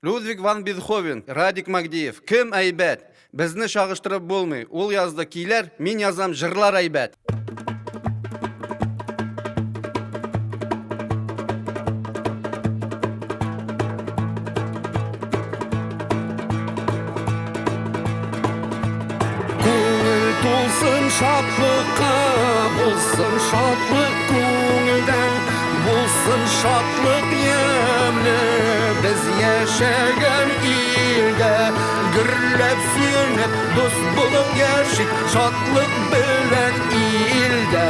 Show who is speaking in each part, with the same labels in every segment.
Speaker 1: Людвиг ван Бетховен, Радик Магдиев, кем әйбәт? Безне чагыштырып булмый. Ул язды көйләр, мин язам җырлар әйбәт. Күңел тулсын шатлыкка, булсын шатлык күңелдә, булсын шатлык ямьле, без яшәгән илдә. Гөрләп сөенеп, дус булып яшик, шатлык белән илдә.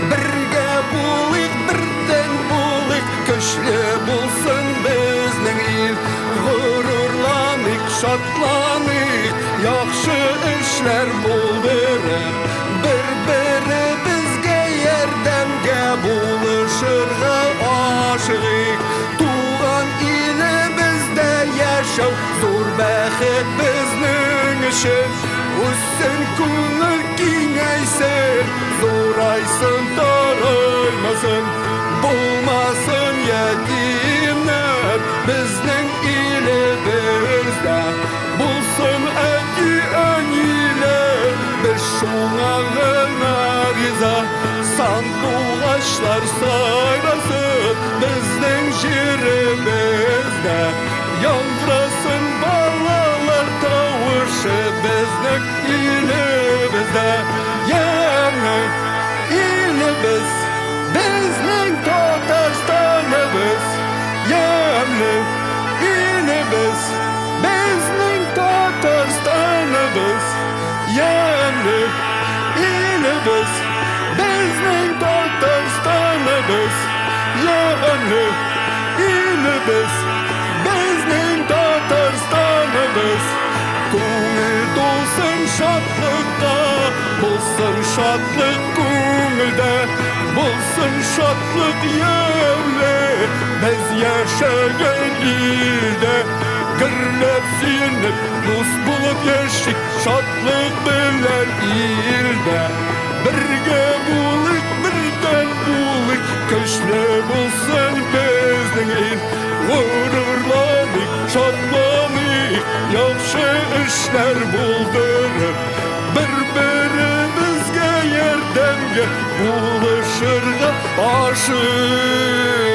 Speaker 1: Бергә булыйк, бердәм булыйк, көчле булсын безнең ил. Горурланыйк, шатланыйк, яхшы эшләр булдырып, бер-беребезгә ярдәмгә булышырга ашыгыйк. Туган илебездә яшәү зур бәхет безнең өчен. Үссен күңел киңәйсен, зурайсын, тараймасын. Булмасын ятимнәр безнең илебездә. Булсын әти-әниләр, без шуңа гына риза. Сандугачлар сайрасын безнең җиребездә. Яңгырасын балалар тавышы безнең илебездә. Ямьле илебез, безнең Татарстаныбыз. Ямьле илебез, безнең Татарстаныбыз. Ямьле илебез, безнең Татарстаныбыз. Ямьле илебез, безнең Татарстаныбыз. Күңел тулсын шатлыкка, булсын шатлык күңелдә, булсын шатлык ямьле, без яшәгән илдә. Гөрләп сөенеп, дус булып яшик, шатлык белән илдә. Бергә булыйк, бердәм булыйк, көчле булсын безнең ил. Горурланыйк, шатланыйк, яхшы эшләр булдырып, бер-беребезгә ярдәмгә булышырга ашыйк.